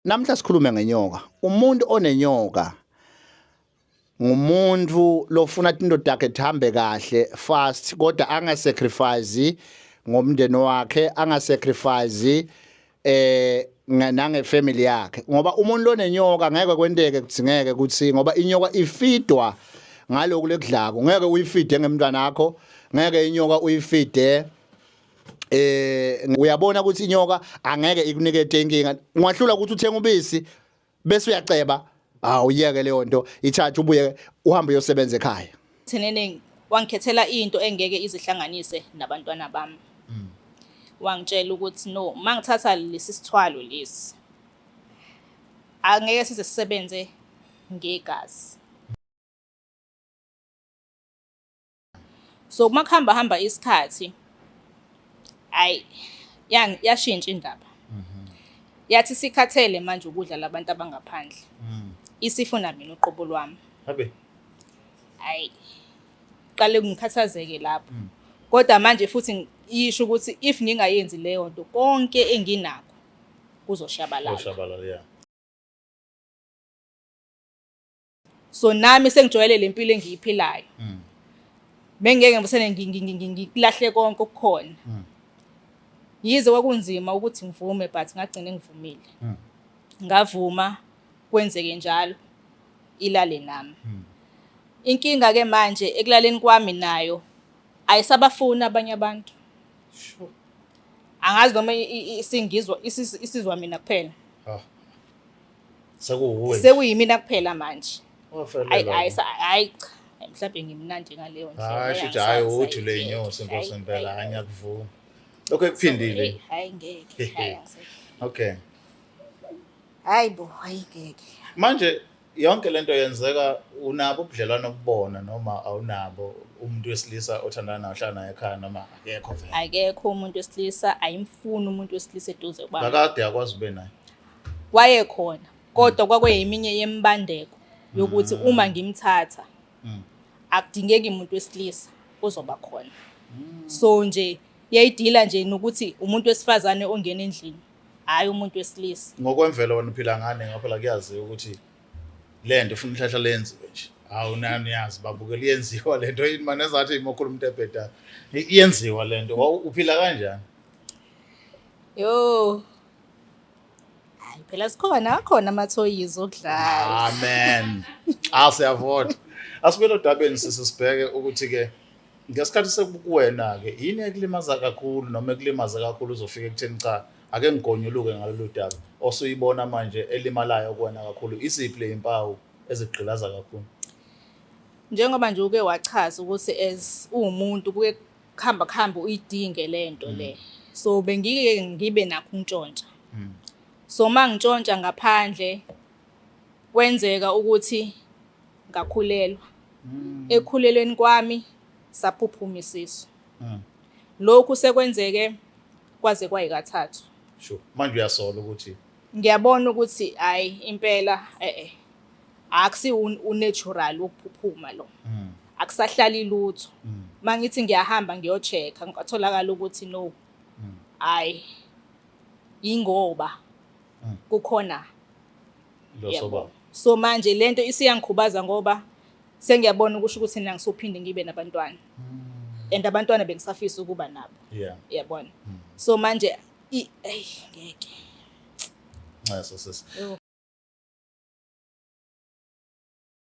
Namhla sikhulume ngenyoka. Umuntu onenyoka ngumuntu lofuna tinto takhe tihambe kahle fast kodwa angasacrifice ngomndeni wakhe angasacrifice eh nangefamily yakhe ngoba umuntu lonenyoka ngeke kwenteke kudzingeke ukuthi ngoba inyoka ifidwa ngaloku lekudlako ngeke uyifide ngemntwana wakho ngeke inyoka uyifide eh uyabona ukuthi inyoka angeke ikunikete inkinga ungahlula ukuthi uthenga ubisi bese uyaceba awuyeke leyo nto ithathe ubuye uhambe uyosebenza ekhaya. Thenene wangikhethela into engeke izihlanganise nabantwana bami. Wangitshela ukuthi no, mangithatha lesi sithwalo lesi angeke size sisebenze ngegazi. So uma kuhamba hamba isikhathi ayi yashintsha indaba. Yathi sikhathele manje ukudla labantu abangaphandle. Isifuna mina uqobo lwami. Habe. Ayi. Qale ngikhathazeke lapho. Kodwa manje futhi isho ukuthi if ngingayenzi leyo nto konke enginakho kuzoshabalala. Kuzoshabalala yeah. So nami sengijwayele le mpilo engiyiphilayo. Bengeke ngisene ngikulahle konke okukhona. Yize kwakunzima ukuthi ngivume but ngagcina ngivumile. Ngavuma kwenzeke njalo ilale nami. Inkinga ke manje ekulaleni kwami nayo ayisabafuni abanye abantu. Sure. Angazi noma isingizwa isizwa mina kuphela. Ah. Sekuwuwe. Sekuyimina kuphela manje. Wafelelwa. Hayi hayi cha. Mhlawumbe ngimnandi ngaleyo ndlela. Hayi shuthi hayi uthi le inyosi inkosi impela hayi ngiyakuvuma. Lokho ekuphindile. Hayi ngeke. Hayi angisekho. Okay. Hayi bo, hayi ngeke. Manje yonke lento yenzeka unabo ubudlelwano obubona noma awunabo umuntu wesilisa othandana naye ohlala naye ekhaya noma akekho vele. Akekho umuntu wesilisa, ayimfuni umuntu wesilisa eduze kwami. Kakade akwazi ube naye. Wayekhona kodwa kwakuyiminye yemibandeko yokuthi uma ngimthatha akudingeki umuntu wesilisa ozoba khona. So nje yayidila nje nokuthi umuntu wesifazane ongena endlini, hhayi umuntu wesilisa. Ngokwemvelo wena uphila ngani ngoba phela kuyaziwa ukuthi le nto ufuna inhlahla lenziwe nje. Hawu nani yazi babukela iyenziwa le nto yini mane zathi imokhulu umuntu ebhedayo. Iyenziwa le nto. Uphila kanjani? Yo. Hayi phela sikhona akhona amathoyizi okudlala. Amen. Ah siyavota. Asibuyele odabeni sisi sibheke ukuthi ke ngesikhathi sekukuwena ke yini ekulimaza kakhulu noma ekulimaza kakhulu uzofika ekutheni cha ake ngigonyuluke ngalolu daba osuyibona manje elimalayo kuwena kakhulu iziphi le impawu ezigqilaza kakhulu. Njengoba nje uke wachaza ukuthi as uwumuntu kuke kuhamba kuhambe uyidinge lento le. So bengike ngibe nakho ukuntshontsha. So mangintshontsha ngaphandle kwenzeka ukuthi ngakhulelwa. Ekukhulelweni kwami saphuphuma isisu. Lokhu sekwenzeke kwaze kwayikathathu. Sure. Manje uyasola ukuthi Ngiyabona ukuthi hayi impela eh eh akusi unatural wokuphuphuma lo. Akusahlali lutho. Mangithi ngiyahamba ngiyocheck-a ngatholakala ukuthi no. Hayi ingoba kukhona lo sobaba. So manje lento isiyangikhubaza ngoba sengiyabona ukusho ukuthi mina ngisophinde ngibe nabantwana. And abantwana bengisafisa ukuba nabo. Yeah. Yabona. So manje i ay ngeke. Nxese sisi. Yo.